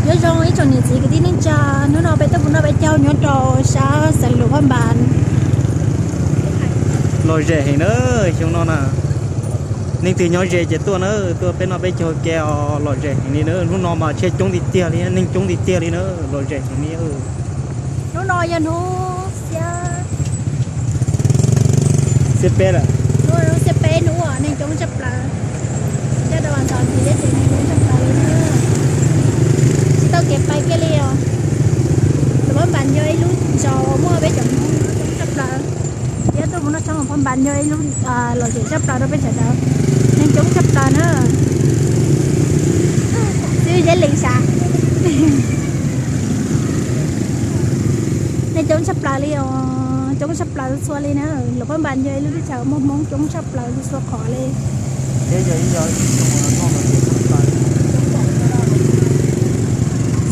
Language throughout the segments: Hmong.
Nyob zoo ib tsoom niam txiv kwv tij neej tsa, hnub no peb tuaj mus noj peb caug nyob rau sab xeev Luam Phaj Npas. Lom zem heev na, xyoo no na, neeg twg nyob ze ces tuaj na, tuaj peb noj peb caug ke os, lom zem heev li na. Hnub no mas tsheb coob tiag tiag li, neeg coob tiag tiag li na, lom zem heev li. Hnub no yog hnub xiab, xiab peb lawm. Hnub xiab peb hnub uas neeg coob tshaj plaws, coj rau vas thom tiv thiab ces neeg coob tshaj plaws li na. Tsis tau kev pais kiag li os. Luam Phaj Npas yog ib lub zos uas muaj peb cov Hmoob coob tshaj plaws. Thiab tuaj mus noj tshoob Luam Phaj Npas yog ib lub lom zem tshaj plaws rau peb sawv daws. Neeg coob tshaj plaws na. Xib Zeb Lis sav. Neeg coob tshaj plaws li os, coob tshaj plaws txhua li na. Luam Phaj Npas yog ib lub teb chaws muaj Hmoob coob tshaj plaws txhua qhov li.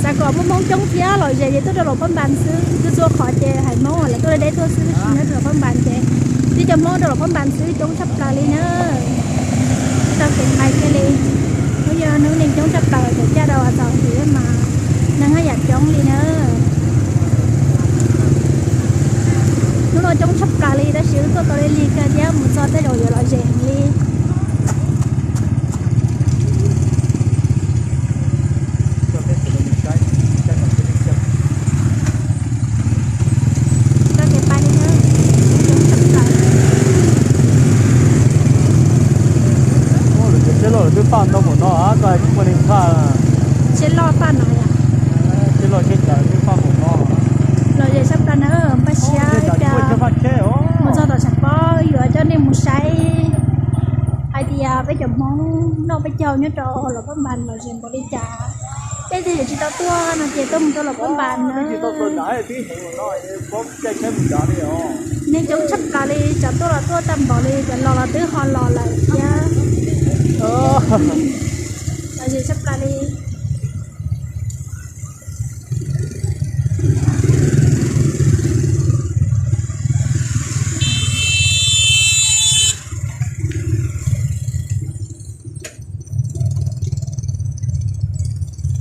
Xav kom muaj Hmoob coob thiab lom zem ces tuaj rau Luam Phaj Npas xwb, txhua qhov ces haiv Hmoob lawv tuaj deb tuaj xwb, tab sis nyob rau Luam Phaj Npas ces tib cov Hmoob rau Luam Phaj Npas xwb coob tshaj plaws li na. Tsis tau kev pais kiag li. Hnub yog hnub neeg coob tshaj plaws, cov caj rau vas thom tiv mas neeg haj yam coob li na. Hnub no coob tshaj plaws li tab sis wb tuaj tau li lig kawg thiab mus txog tej zaum yuav lom zem heev li. Tau kev pais li na. Tsheb loj twb faj ntau npaum no, koj hais tsis muaj neeg faj. Tsheb loj faj no yom. Tsheb loj tsheb cav twb faj npaum no. Lom zem tshaj plaws na, npaj siab mus txog tom tshav pob yuav coj nej mus saib hais tias peb cov Hmoob noj peb caug nyob rau Luam Phaj Npas lom zem npaum li cas. Tej tus yuav tsis tau tuaj no ces tuaj mus rau Luam Phaj Npas na. Neeg coob tshaj plaws li, cov tuaj los tuaj tag npaum li, cov los los twb ho los lawm thiab. Lom zem tshaj plaws li.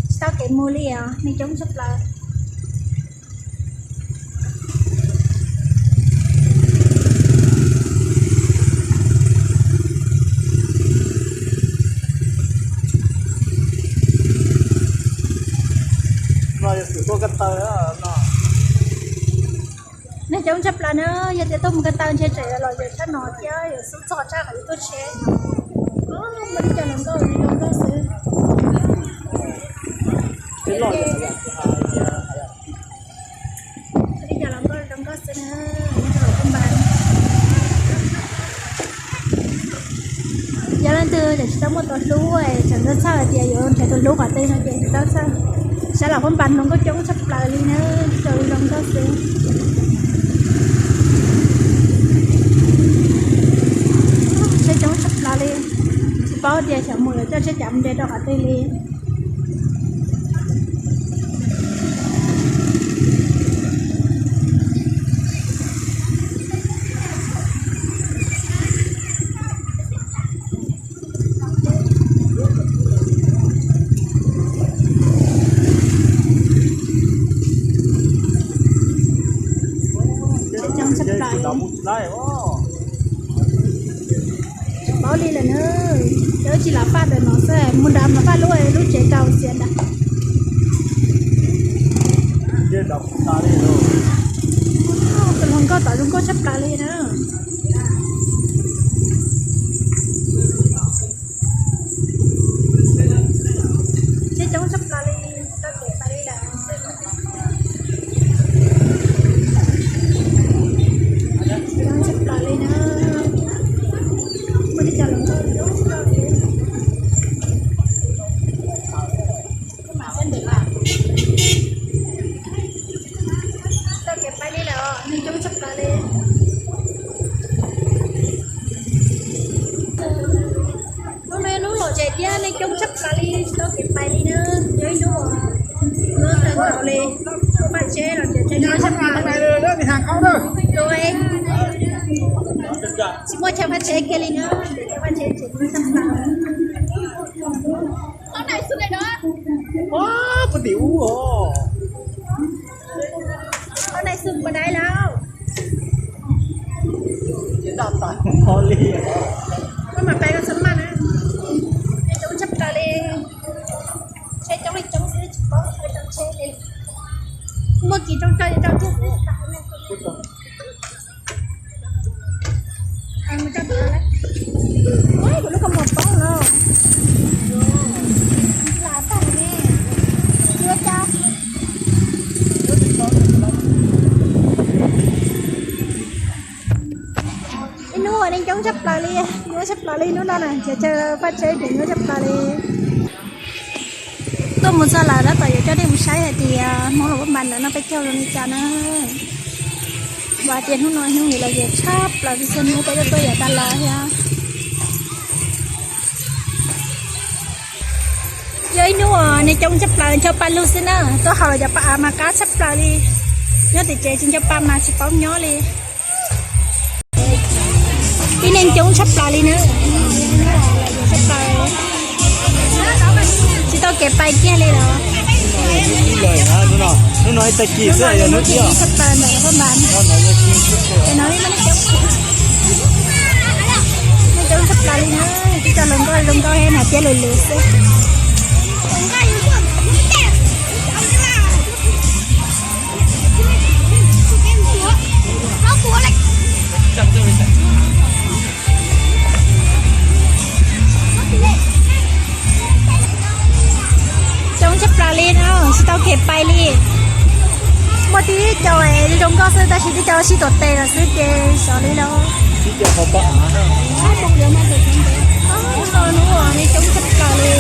Tsis tau kev mus li os, neeg coob tshaj plaws. Neeg coob tshaj plaws na, yog tias tuaj mus ko taw ntshe tseem yuav lom zem tshaj no thiab yuav xub txog tshaj qhov yuav tuaj tsheb. Muaj li cov hluas nkauj, hluas nkauj xwb. Li cov hluas nkauj, hluas nkauj xwb na, nyob rau Luam Phaj Npas. Yog leej twg tseem tsis tau muaj tus hlub, tseem txhawj txhawj hais tias yuav nrhiav tus hlub qhov twg no ces tsis txhob txhawj. Sab Luam Phaj Npas hluas nkauj coob tshaj plaws li na, rau hluas nkauj xwb. Tsheb coob tshaj plaws li, tsis paub tias xyov mus yuav coj tsheb cav mus nres rau qhov twg li. Tsheb coob tshaj plaws. Paub li lawm na, cov tsis lam faj ntawm no xwb, mus nram no faj lub, lub tsev kaus xiav nram. Tus hluas nkauj tod zoo nkauj tshaj plaws li na. Tsheb coob tshaj plaws li, tau kev pais li lawm. Coob tshaj plaws li na. Muaj li cov hluas nkauj coob tshaj plaws li. Tau kev pais li lawm, neeg coob tshaj plaws li. Hnub no yog hnub lom zem thiab neeg coob tshaj plaws li, tsis tau kev pais li na. Yog ib hnub uas hnub kawg nkaus li, vaj tsheb los ces tsheb coob tshaj plaws li. Tsis muaj chaw vaj tsheb kiag li na, chaw vaj tsheb ces coob tshaj plaws. Tim ub os. Hôm nay sung vào đây lâu. Koj mam pais koj xab maj na. Coob tshaj plaws li. Tsheb coob li coob xwb, tsis paub tsheb coob tsheb li. Muaj kis rooj rau rau thiab xwb. Ua kuv lub koj mus poob los. Lam tag ne. Ua cas ib hnub ua neeg coob tshaj plaws li, nyuaj tshaj plaws li hnub no na, ces chaw paj tsheb ces nyuaj tshaj plaws li. Tuaj mus txog lawm tab tom yuav coj nej mus saib hais tias Hmoob Los Paj Npas ntawm no peb caug zoo li cas na. Vam tias hnub no hnub yim los yog tshaj plaws txhua hnub peb tuaj tuaj yav tas los thiab. Yog ib hnub uas neeg coob tshaj plaws, ncho pa lug xwb na, tuaj haus los cov pa av mas qab tshaj plaws li. Nyob tim tsev tsis ncho pa mas tsis paub nyob li. Ib neeg coob tshaj plaws li na. Tshaj plaws, tsis tau kev pais kiag li los. Hnub no ib tag kis xwb yog hnub ib tshaj plaws ntawm Paj Npas. Cov no ib neeg coob, neeg coob tshaj plaws li na. Tib co hluas nkauj zoo nkauj thiab hnav tiab lus lus xwb. Coob tshaj plaws li no, tsis tau kev pais li. Muaj tib co zoo nkauj xwb tab sis tib co sib tuav tes lawm xwb ces xyov li lauj. Hnub no hnub uas coob tshaj plaws li,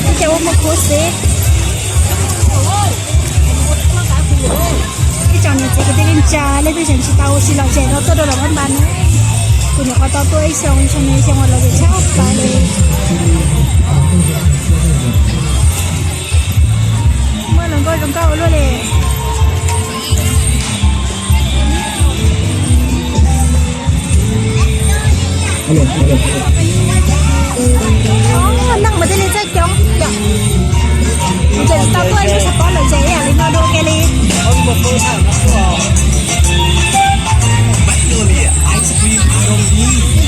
tib co ua muaj kuv xwb. Ib tsoom niam txiv kwv tij neej tsa leej twg tseem tsis tau ua si lom zem no tuaj rau Los Paj Npas na. Kuv nyuam qhuav tau tuaj ib xyoo, xyoo no xyoo uas lom zem tshaj plaws li. Muaj hluas nkauj zoo nkauj ua luaj li. Neeg mas thiaj li txawj coob yom. Ces tsis tau tuaj ib lub xyoo pob lom zem ib yam li no dua kiag li.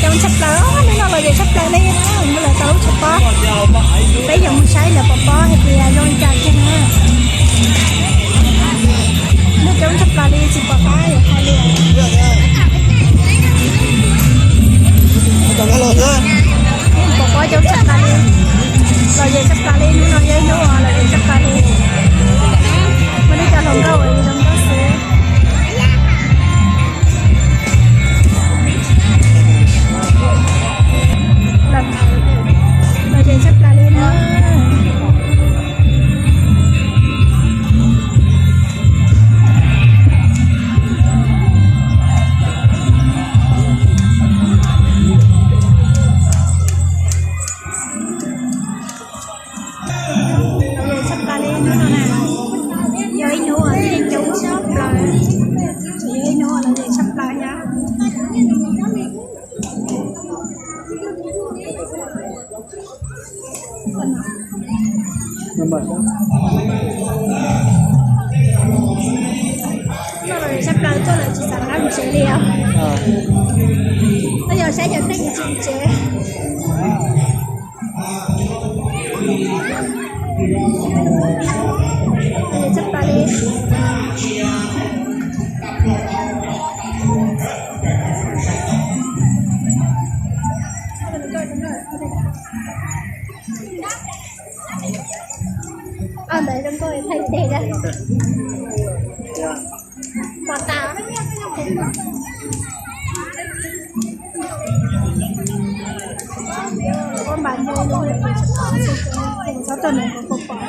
Coob tshaj plaws, hnub no lom zem tshaj plaws li, mus lawm tau lub xyoo pob. Peb yuav mus saib lawv pov pob hais tias zoo li cas kiag na. Hnub coob tshaj plaws li tsis pom qab yuav hais li. Pov pob coob tshaj plaws li, lom zem tshaj plaws li, hnub no yog ib hnub lom zem tshaj plaws li. Muaj ib co hluas nkauj uas zoo nkauj xwb. Lom zem tshaj plaws li na. Tshaj plaws li hnub no na, yog ib hnub uas neeg coob tshaj plaws, yog ib hnub uas lom zem tshaj plaws thiab. Tuaj lom zem tshaj plaws, tuaj lawm tsis xav rov qab mus tsev li os. Yog saib cov neeg tsis mus tsev. Tshaj plaws li. Ntawd zoo nkauj thaij tes da. Pom tas. Ua npam ntau, txhob tau nws pom pom.